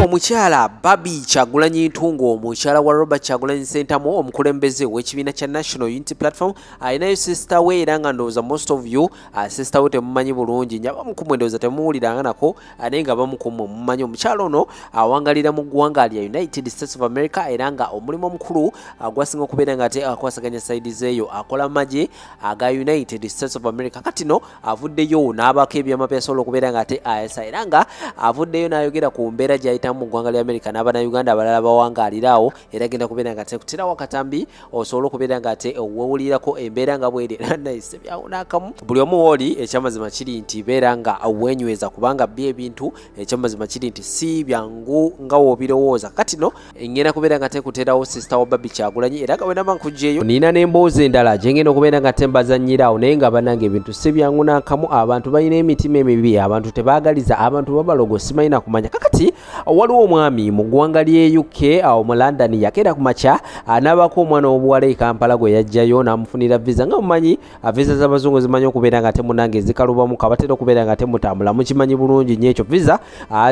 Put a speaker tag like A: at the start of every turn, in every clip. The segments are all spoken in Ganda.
A: Omukyala Barbie Kyagulanyi Ntungo, omukyala wa Robert Kyagulanyi Ssentamu, omukulembeze w'ekibiina kya National Unity Platform, alinayo sister we, era nga ndowooza most of you sister we temumanyi bulungi nnyo, abamu ku mmwe ndowooza temuwuliranga nako, naye nga abamu ku mmwe mumanyi. Omukyala ono awangalira mu ggwanga lya United States of America, era nga omulimu omukulu gwasinga okubeera nga ate akwasaganya side zeeyo, akola magye aga United States of America. Kati no avuddeyo n'abaako ebyama byasobola okubeera nga ate ayasa, era nga avuddeyo n'ayogera ku mbeera gy'ayitamu mu ggwanga lya America n'Abannayuganda abalala bawangaalira awo, era agenda kubeera nga ate kuterawo akatambi osobola okubeera nga ate wewulirako embeera nga bweri. Era nayise byawo n'akamu buli omu wooli. Ekyamazima kiri nti beera nga wenyweza, kubanga byo ebintu ekyamazima kiri nti si byangu nga w'obirowooza. Kati no ngenda kubeera nga tekuterawo sister wa Barbie Kyagulanyi, era nga wenaba nkugyeyo nina n'emboozi endala gye ngenda okubeera nga tembazannyira awo. Naye nga bannange ebintu si byangu n'akamu, abantu balina emitima emibi, abantu tebaagaliza, abantu babalogo, simanyi na kumanya. Kakati waliwo omwami mu ggwanga ly'e UK awo mu London, yakeera ku makya n'abaako omwana w'obuwala e Kampala gwe yajjayo n'amufunira visa. Nga mumanyi visa z'abazungu zimanyi okubeera nga temunange zikalubamu, kabatera okubeera nga temutambula, mukimanyi bulungi nnyo ekyo. Visa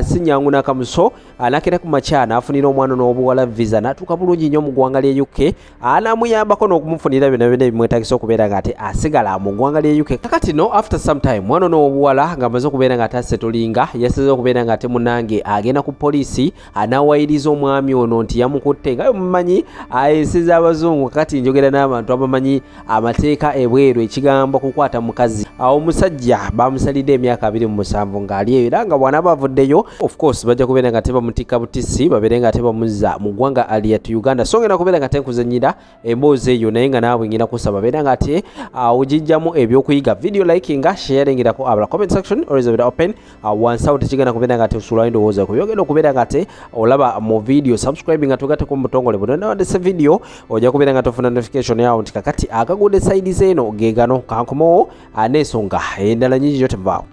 A: si nyangu n'akamu. So n'akeera ku makya n'afunira omwana n'obuwala visa, n'atuuka bulungi nnyo mu ggwanga ly'e UK, n'amuyambako n'okumufunira byonna byonna ebimwetagisa okubeera nga ate asigala mu ggwanga ly'e UK. Kakati no after some time, mwana n'obuwala ng'amaze okubeera nga ate asettlinga, yasize okubeera nga ate munange agenda ku poliisi n'awayiriza omwami ono nti yamukutte. Nga mumanyi ensi z'abazungu, kakati njogera n'abantu abamanyi amateeka ebweru, ekigambo kukwata mukazi, awo omusajja bamusalidde emyaka 27 ng'ali eyo, era nga bw'anaaba avuddeyo, of course bajja kubeera nga tebamutikka butisi, babeere nga tebamuzza mu ggwanga lyattu Uganda. So ngenda kubeera nga tenkuzanyira emboozi eyo, naye nga naawe ngenda kusaba beera nga ate ogijjamu ebyokuyiga. Video likinga, sharingirako abala, comment section always be open. Wansi awo tekigenda kubeera nga teosuulawo endowooza ku byogenda okubeera nga ate olaba mu video. Subscribe nga tugatteko mu butongole buno, nawandise video ojja kubeera nga tofuna notification yawo nti kakati akagudde side zeeno ge gano. Kankomewo n'ensonga endala nyingi gyo, tevaawo.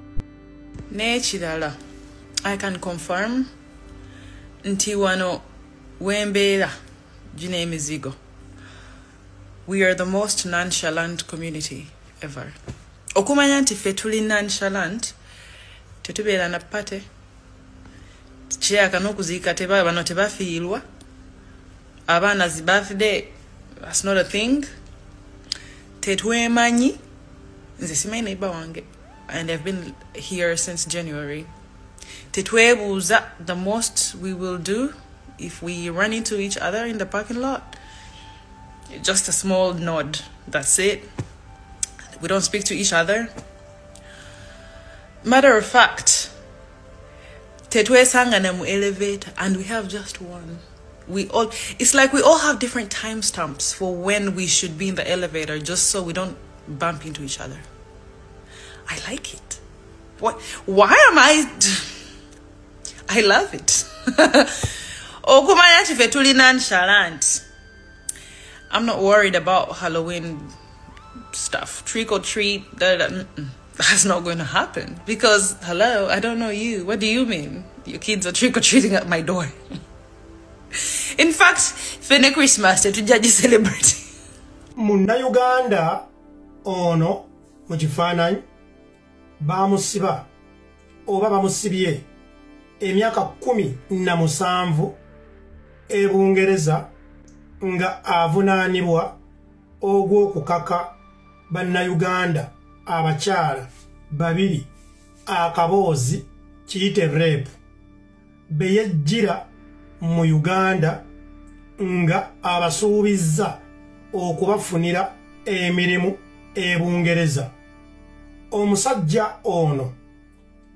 B: N'ekirala, I can confirm nti wano wembeera gino emizigo, we are the most nonchalant community ever. Okumanya nti ffe tuli nonchalant, tetubeera na party kyeyaka n'okuziika, teba bano tebafiirwa abaana zi birthday, that's not a thing. Tetwemanyi. Nze simanyi neighbor wange and I've been here since January. Tetwebuuza. The most we will do if we run into each other in the parking lot, just a small nod, that's it. We don't speak to each other. Matter of fact, tetwesangana mu elevator, and we have just one. We all, it's like we all have different timestamps for when we should be in the elevator, just so we don't bump into each other. I like it. What, why am I, I love it. Okumanya nti ffe tuli nonchalant, I'm not worried about Halloween stuff, trick or treat, da, da, That's not going to happen because, hello, I don't know you. What do you mean your kids are trick or treating at my door? In fact, ffe ne Christmas tetujja celebrate.
C: Munnayuganda ono mu kifaananyi bamusiba oba bamusibye emyaka 17 e Bungereza nga avunaanibwa ogw'okukaka Bannayuganda abakyala babiri akaboozi, kiyite rape, be yejjira mu Uganda nga abasuubizza okubafunira emirimu e Bungereza. Omusajja ono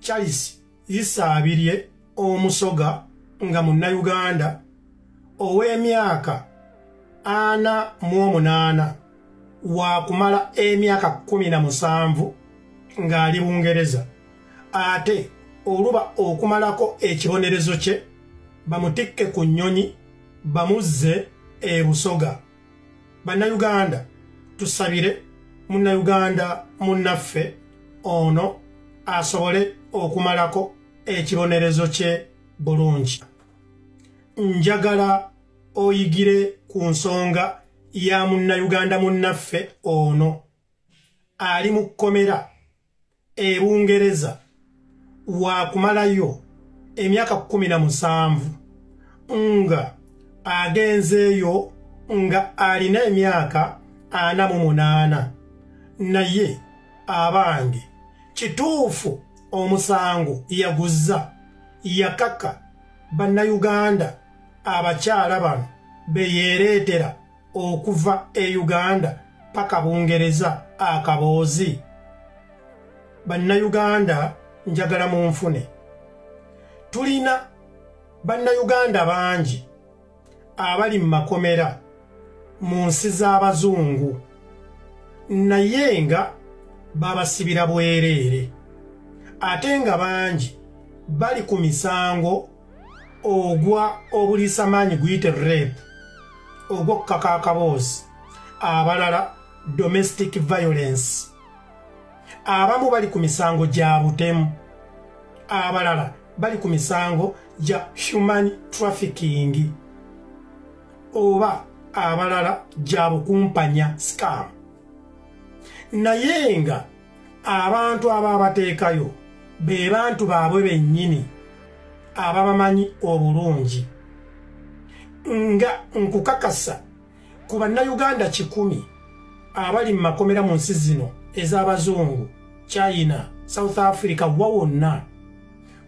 C: Charles Isaabirye, Omusoga nga Munnayuganda ow'emyaka 48, waakumala emyaka 17 ng'ali Bungereza, ate oluba okumalako ekibonerezo kye bamutikke ku nnyonyi bamuzze e Busoga. Bannayuganda, tusabire Munnayuganda munnaffe ono asobole okumalako ekibonerezo kye bulungi. Njagala oyigire ku nsonga ya Munnayuganda munnaffe ono ali mu kkomera e Bungereza, waakumalayo emyaka 17 nga agenzeeyo nga alina emyaka 48. Naye abange, kituufu omusango yaguzza, yakaka bannayuganda abakyala bano beyeereetera okuva e Uganda paka Bungereza akaboozi. Bannayuganda njagala munfune. Tulina bannayuganda bangi abali mu makomera mu nsi z'abazungu, naye nga babasibira bwereere, ate nga bangi bali ku misango ogwa obuliisamaanyi guyite rape, ogw'okukaka akaboozi, abalala domestic violence, abamu bali ku misango gya butemu, abalala bali ku misango gya human trafficking, oba abalala gya bukumpanya scam. Naye nga abantu ababateekayo be bantu baabwe bennyini ababamanyi obulungi. Nga nkukakasa ku bannayuganda 100 abali mu makomera mu nsi zino ez'abazungu, China, South Africa, wa wonna,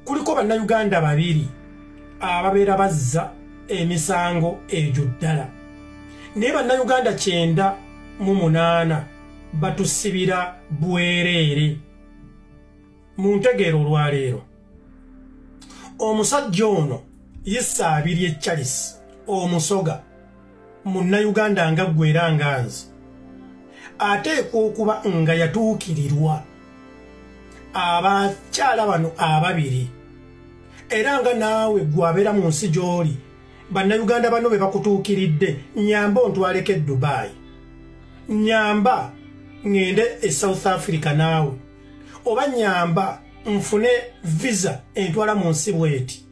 C: kuliko bannayuganda 2 ababeera bazza emisango egyo ddala. Naye bannayuganda 98 batusibira bwereere. Mu ntegeera olwaleero, omusajja ono Isabirye Charles omusoga munnayuganda nga ggwe era nga nze, ateekwa okuba nga yatuukirirwa abakyala bano ababiri, era nga naawe ggwe abeera mu nsi gy'oli, bannayuganda bano be bakutuukiridde, nnyamba ontwaleko e Dubai, nnyamba ŋŋende e South Africa naawe, oba nnyamba nfune visa entwala mu nsi bw'eti.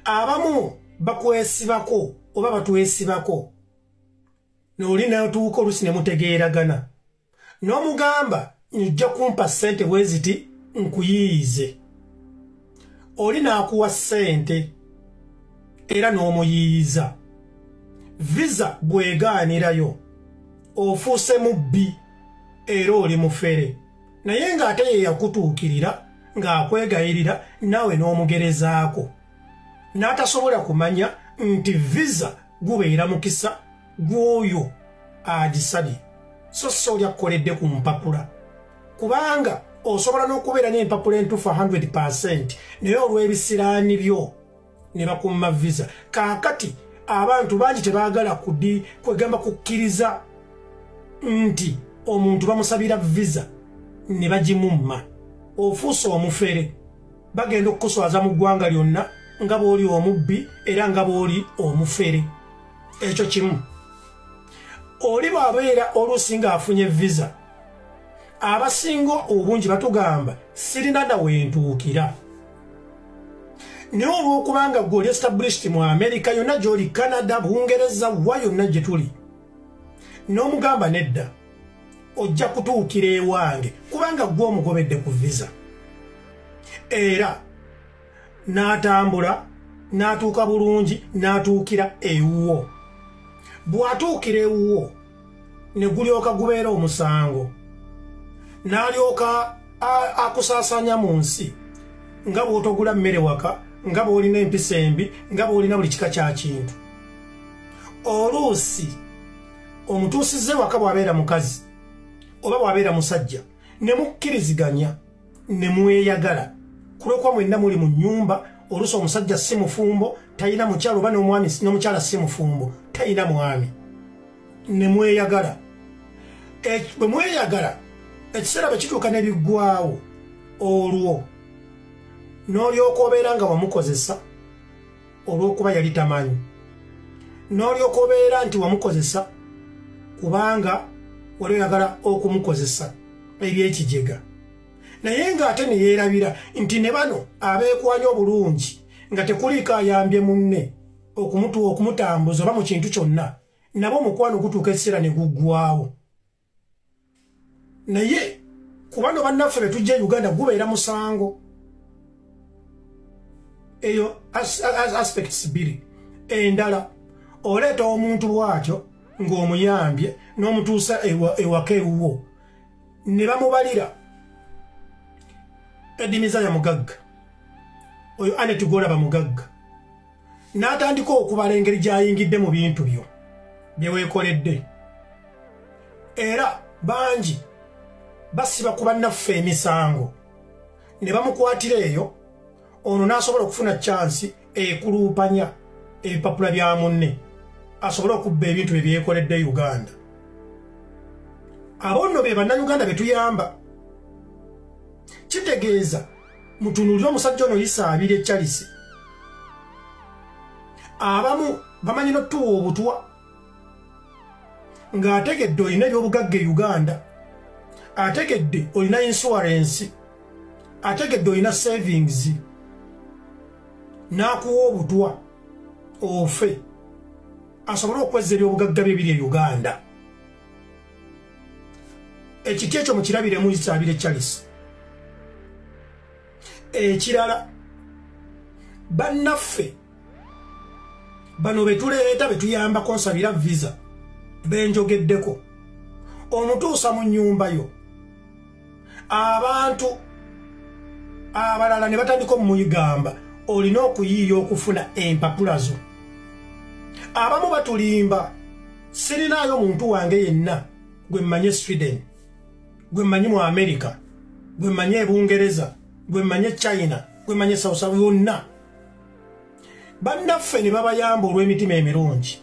C: Abamu bakwesibako oba batwesibako, n'oli n'atuuka oluusi ne mutegeeragana, n'omugamba nja kumpa ssente bwe ziti nkuyiiyize, oli n'akuwa ssente era n'omuyiiyiza. Visa bw'egaanirayo ofuuse mubbi era oli mufere, naye ng'ate ye yakutuukirira ng'akwegayirira naawe n'omugerezaako, n'atasobola kumanya nti visa gubeera mukisa gw'oyo agisabye, so si oli akukoledde ku mpapula. Kubanga osobola n'okubeera n'empapula entuufu 100%, naye olw'ebisiraani byo ne bakumma visa. Kaakati abantu bangi tebaagala kwegamba kukkiriza nti omuntu bamusabira visa ne bagimumma. Ofuuse omufere, bagenda okukuswaza mu ggwanga lyonna nga bw'oli omubbi era nga bw'oli omufere. Ekyo kimu. Oli bw'abeera oluusi ng'afunye visa, abasinga obungi batugamba sirina na we ntuukira. Naye olw'okubanga ggwe oli established mu America yonna gy'oli, Canada, Bungereza, wa yonna gye tuli, n'omugamba nedda, ojja kutuukira ewange kubanga ggwe omugobedde ku visa. Era n'atambula n'atuuka bulungi n'atuukira ewuwo. Bw'atuukira ewuwo ne gulyoka gubeera omusango, n'alyoka akusaasaanya mu nsi nga bw'otogula mmere waka, nga bw'olina empisa embi, nga bw'olina buli kika kya kintu. Oluusi omutuusizze waka bw'abeera mukazi oba bw'abeera musajja, ne mukkiriziganya ne mweyagala, kulw'okuba mwenna muli mu nnyumba. Oluusi omusajja si mufumbo, talina mukyala, oba n'omukyala si mufumbo, talina mwami, ne mweyagala. Bwe mweyagala ekiseera bwe kituuka ne biggwawo, olwo n'olyoka obeera nga wamukozesa olw'okuba yali tamanyi, n'olyoka obeera nti wamukozesa kubanga wali oyagala okumukozesa ebyekijega. Naye ng'ate ne yeerabira nti ne bano abeekwanya obulungi nga tekuliiko ayambye munne okumutambuza oba mu kintu kyonna, nabo omukwano gutuuka ekiseera ne guggwawo. Naye ku bano bannaffe be tujja e Uganda gubeera musango. Eyo aspects bbiri. Endala, oleeta omuntu bw'atyo ng'omuyambye n'omutuusa ewaka ewuwo ne bamubalira. Edimiza ya mugagga oyo, Anet gw'olaba mugagga, n'atandika okubala engeri gy'ayingidde mu bintu byo bye weekoledde. Era bangi basiba ku bannaffe emisango ne bamukwatira eyo, ono n'asobola okufuna chance ekuluupanya ebipapula bya munne asobole okubba ebintu bye byekoledde Uganda. Abo nno be bannayuganda be tuyamba. Kitegeeza mutunuulire omusajja ono Isaabirye Charles. Abamu bamanyi n'otuwa obutwa ng'ategedde olina ebyobugagga e Uganda, ategedde olina insurance, ategedde olina savings, n'akuwa obutwa ofe asobole okwezza ebyobugagga bye biri e Uganda. Ekiti ekyo mukirabiremu Isaabirye Charles. Ekirala, bannaffe bano betuleeta betuyambako nsabira visa benjogeddeko, omutuusa mu nnyumba yo, abantu abalala ne batandika omuyigamba olina okuyiiya okufuna empapula zo. Abamu batulimba, sirinaayo muntu wange yenna gwe mmanyi Sweden, gwe mmanyi mu America, gwe mmanyi e Bungereza, gwe mmanyi China, gwe mmanyi South Africa, yonna. Bannaffe ne babayamba olw'emitima emirungi,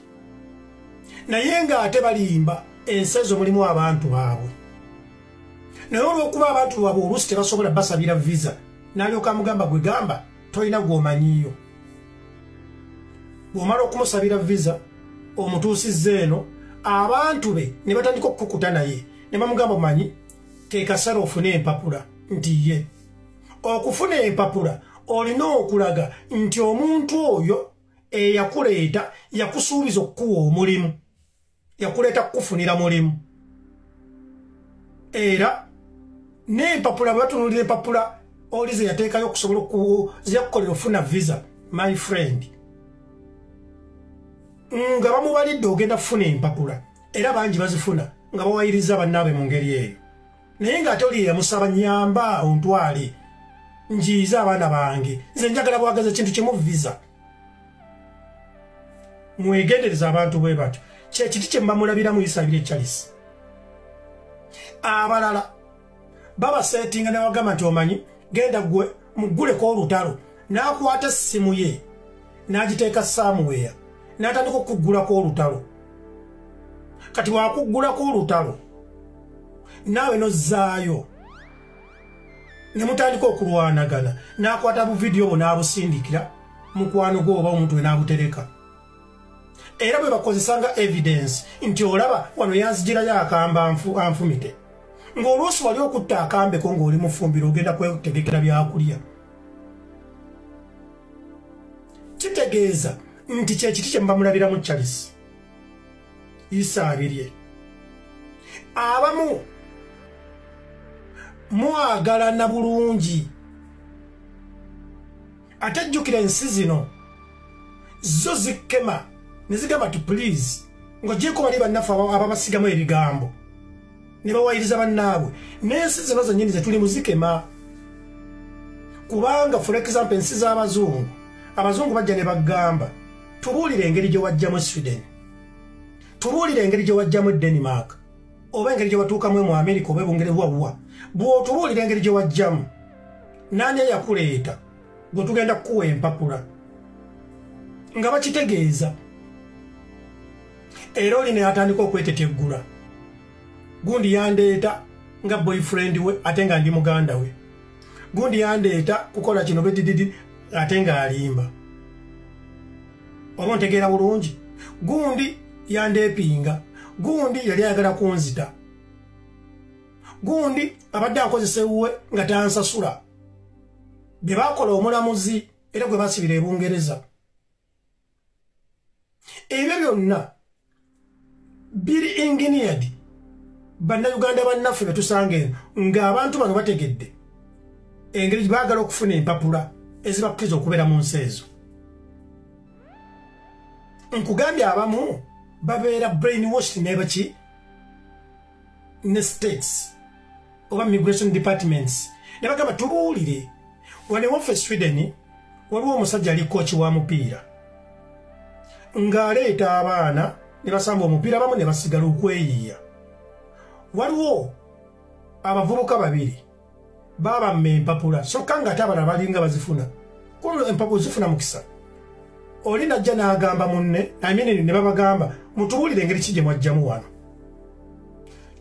C: naye ng'ate balimba. Ensi ezo mulimu abantu baabwe, naye olw'okuba abantu baabwe oluusi tebasobola basabira visa, n'alyoka amugamba gwe gamba tolina gw'omanyiiyo. Bw'omala okumusabira visa omutuusizza eno, abantu be ne batandika okukukuta naye ne bamugamba omanyi ke kaseera ofune empapula. Nti ye okufuna empapula olina okulaga nti omuntu oyo eyakuleeta yakusuubiza okukuwa omulimu, yakuleeta kukufunira mulimu. Era n'empapula bwe batunuulira empapula oli ze yateekayo okusobola zeyakukolera okufuna visa, my friend, nga bamubalidde ogenda kufuna empapula. Era bangi bazifuna nga bawayiriza bannaabwe mu ngeri eyo, naye ng'ate oli yamusaba nyamba ontwale njiize abaana bange, nze njagala bwagaza ekintu kimu, visa. Mwegendereza abantu bwe batyo. Kyekiti kye mbamulabiramu Isaabirye Charles. Abalala babaseetinga ne bagamba nti omanyi genda gwe mugguleko olutalo, n'akwata essimu ye n'agiteeka somewhere n'atandika okuggulako olutalo. Kati wakuggulako olutalo naawe nozzaayo ne mutandika okulwanagana, n'akwata buvidiyo bwo n'abusindikira mukwano gwo oba omuntu we n'abutereka. Era bwe bakozesanga evidence nti olaba wano yanzigirayo akamba anfumite, ng'oluusi wali okutta akambeko ng'oli mufumbiro ogenda kwetegekera byakulya. Kitegeeza nti kyekiti kye mbamulabiramu Charles Isaabirye. Abamu mwagalana bulungi, ate jjukira ensi zino zo zikkema ne zigamba ti please, ng'ogyeko bali bannaffe ababasigamu ebigambo ne bawayiriza bannaabwe. N'ensi zino zennyini ze tulimu zikema, kubanga for example ensi z'abazungu, abazungu bajja ne bagamba tubuulire engeri gye wajjamu Sweden, tubuulire engeri gye wajjamu Denmark, oba engeri gye watuukamu mu America oba Bungereza wa. Bw'otubuulira engeri gye wajjamu, nani eyakuleeta, gwe tugenda kukuwa empapula. Nga bakitegeeza. Era oli ne atandika okweteteggula, gundi yandeeta nga boyfriend we ate nga ndi muganda we, gundi yandeeta kukola kino bedididi ate nga alimba, oba ontegeera bulungi, gundi yandeepinga, gundi yali ayagala kunzita, gundi abadde akozesa ewuwe nga tansasula. Bye baakola omulamuzi era gwe basibira e Bungereza. Ebyo byonna biri engineered. Bannayuganda bannaffe be tusanga eno ng'abantu bano bategedde engeri baagala okufuna empapula. Ezibakkiriza okubeera mu nsi ezo. Nkugambye abamu babeera brainwashed nebaki ne states oba migration departments ne bagamba tubuulire. Wano waffe Sweden waliwo omusajja ali coach wa mupiira ng'aleeta abaana ne basamba omupiira, abamu ne basigala okweyiiya. Waliwo abavubuka babiri babamma empapula, sokka nga ate abalala balinga bazifuna, kuno empapula zifuna mukisa. Oli najja n'agamba munne, amini ne babagamba mutubuulire engeri ki gye mwajjamu wano,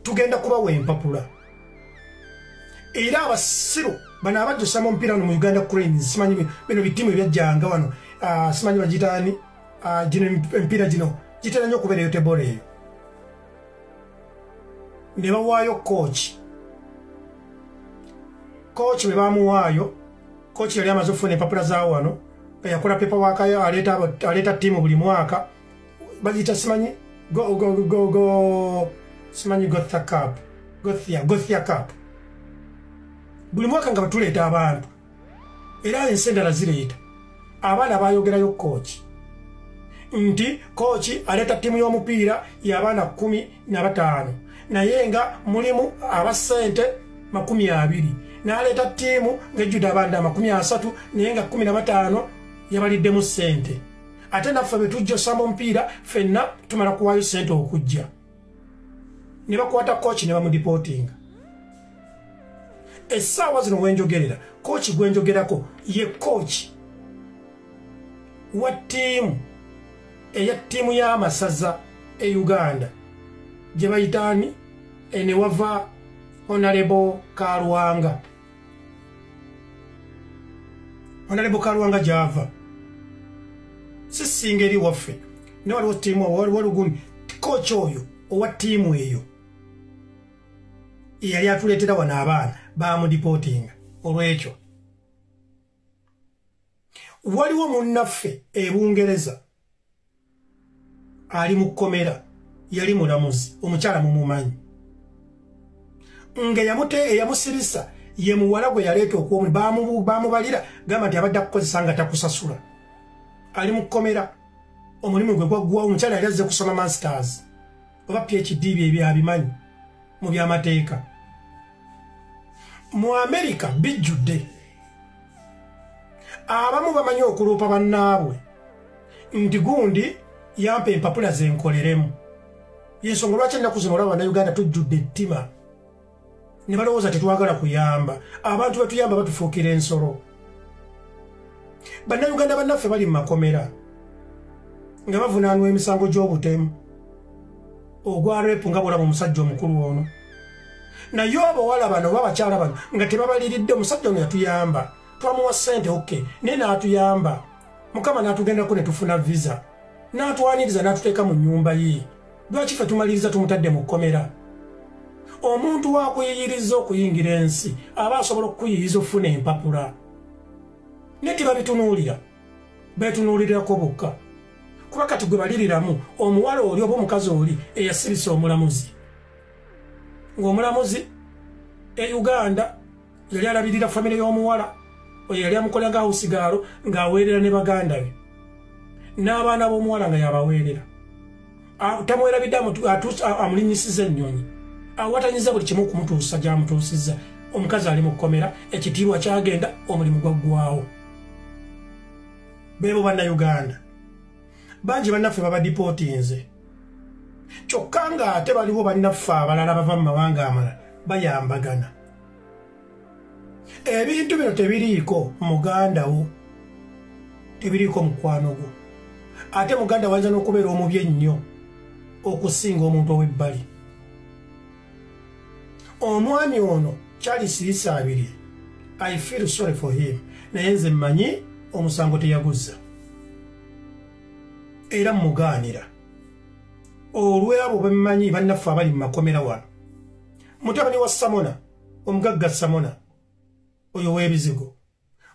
C: tugenda kubawa empapula. Era abasiru bano abajjusa mu mupiira wano mu Uganda Cranes, simanyi bino bitimu ebyajjanga wano, simanyi bagiyitaani, gino emipiira gino gitera nnyo okubeera eyo tebola eyo. Ne bawaayo kooki. Kooki bwe bamuwaayo, kooki yali amaze okufuna empapula za wano, nga yakola paperwork yo, aleeta ttiimu buli mwaka, bagiyita simanyi go go go go simanyi Gothia Cup, Gothia Cup. Buli mwaka nga batuleeta abantu, era ensi endala zireeta abaana. Bayogerayo kooki nti kooki aleeta ttiimu y'omupiira y'abaana 15, naye nga mulimu abasente 20, n'aleeta ttiimu ng'ejjudde abaana 30, naye nga 15 yabaliddemu ssente. Ate naffe bwe tujja osamba omupiira ffenna tumala kuwaayo ssente okujja. Ne bakwata kooki ne bamudipootinga. Essaawa zino wenjogerera, kooki gwenjogerako ye kooki wa ttiimu eya ttiimu y'amasaza e Uganda gye bayitaani, ne wava Honorable Kalwanga. Honorable Kalwanga gy'ava sisinga eri waffe, ne waliwo ttiimu, waliwo gundi kooki oyo owa ttiimu eyo eyali atuleetera wano abaana bamudipootinga olw'ekyo. Waliwo munnaffe e Bungereza ali mu kkomera, yali mulamuzi, omukyala mumumanyi, nga eyamusirisa ye muwala gwe yaleeta okuwa, bamubalira gamba nti abadde akukozesa nga takusasula. Ali mu kkomera, omulimu gwe gwaggwawo. Omukyala yali azze kusoma masters oba PhD, bye byabimanyi mu byamateeka. Mu Amerika bijjudde abamu bamanyi okuloopa bannaabwe nti gundi yampa empapula zenkoleremu. Yensonga lwaki ennaku zino olaba Bannayuganda tujjudde ettima ne balowooza tetwagala kuyamba abantu. Batuyamba batufuukira ensolo. Bannayuganda bannaffe bali mu makomera nga bavunaanwa emisango gy'obutemu, ogwa rape, nga bwolaba omusajja omukulu ono. Naye abawala bano oba abakyala bano nga tebabaliridde. Omusajja ono yatuyamba, twamuwa ssente, okay, naye n'atuyamba, Mukama n'atugendako ne tufuna visa, n'atwaniriza n'atuteeka mu nnyumba ye. Lwaki ffe tumaliriza tumutadde mu kkomera? Omuntu wakuyiyiriza okuyingira ensi aba asobola okukuyiyiriza okufuna empapula, naye tebabitunuulira, beetunuulirirako bokka. Kuba kati gwe baliriramu omuwala oli oba omukazi oli eyasirisa omulamuzi, ng'omulamuzi e Uganda yali alabirira famire y'omuwala oyo, yali amukolera nga house girl, ng'aweerera ne baganda be n'abaana b'omuwala nga yabaweerera. Tamwerabidde, amulinnyisiza ennyonyi, awatanyiza buli kimu okumutuusa gy'amutuusizza. Omukazi ali mu kkomera, ekitiibwa kyagenda, omulimu gwaggwawo. Beebo Bannayuganda bangi bannaffe babadipootinze, kyokka ng'ate baliwo bannaffe abalala bava mu mawanga amalala bayambagana. Ebintu bino tebiriiko muganda wo, tebiriiko mukwano gwo. Ate muganda wayinza n'okubeera omubi ennyo okusinga omuntu ow'ebbali. Omwami ono Charles Isaabiri, I feel sorry for him, naye nze mmanyi omusango teyaguzza, era mugaanira olw'abo bemmanyi bannaffe abali mu makomera wano. Mutabani wa Samona, omugagga Samona oyo w'ebizigo,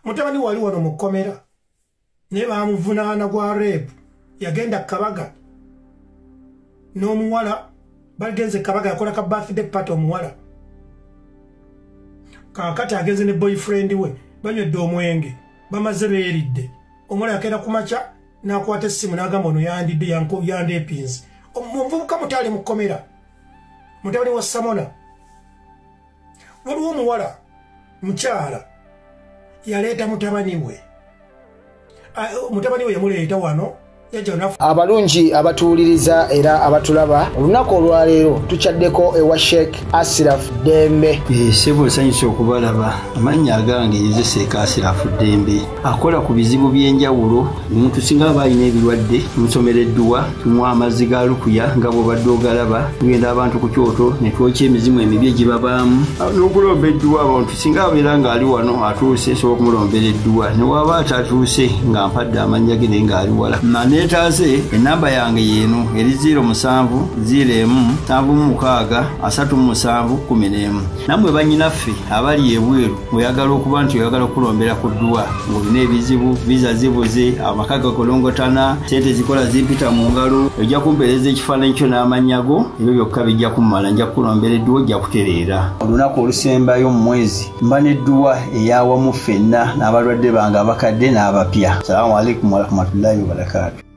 C: mutabani wali wano mu kkomera, naye bamuvunaana gwa rape. Yagenda Kabaga n'omuwala, bagenze Kabaga, yakola ka birthday party omuwala. Kaakati agenze ne boyfriend we, banywedde omwenge, Bamaze beeridde. Omulala akeera ku makya n'akwata essimu n'agamba ono yandidde yandeepinze. Omuvubuka muto ali mu kkomera, mutabani wa Samona. Waliwo omuwala mukyala yaleeta mutabani we. Mutabani we yamuleeta wano.
D: Abalungi abatuwuliriza era abatulaba, olunaku olwaleero tukyaddeko ewa Sheikh Asiraf Ddembe.
E: Ssebo nsanyuse okubalaba. Amannya agange nze Sheikh Asiraf Ddembe, akola ku bizibu by'enjawulo. Omuntu singa aba alina ebirwadde tumusomera edduwa, tumuwa amazzi ga lukuya nga bw'obadde ogalaba, tugenda abantu ku kyoto ne twokya emizimu emibi egibabaamu n'okulomba edduwa. Abantu singa abeera ng'ali wano atuuse, nsobola okumulombera edduwa, ne waba atatuuse nga mpadde amannya ge naye ng'ali wala. Neetaase enamba yange yeeno eri 07 01 76 37 11. Nammwe bannyinaffe abali ebweru oyagala okuba nti oyagala okulombera ku dduwa ng'olina ebizibu, viza zibuze, amaka gakolongotana, ssente zikola zimpita mu ngalo, ojja kumpeereza ekifaananyi kyo n'amannya go, ebyo byokka bijja kummala, nja kukulombera edduwa ojja kutereera. Olunaku olusembayo mu mwezi mba n'edduwa eyawamu ffenna n'abalwadde bange abakadde n'abapya. Salaamu alaikum warahmatullahi wabarakaatu.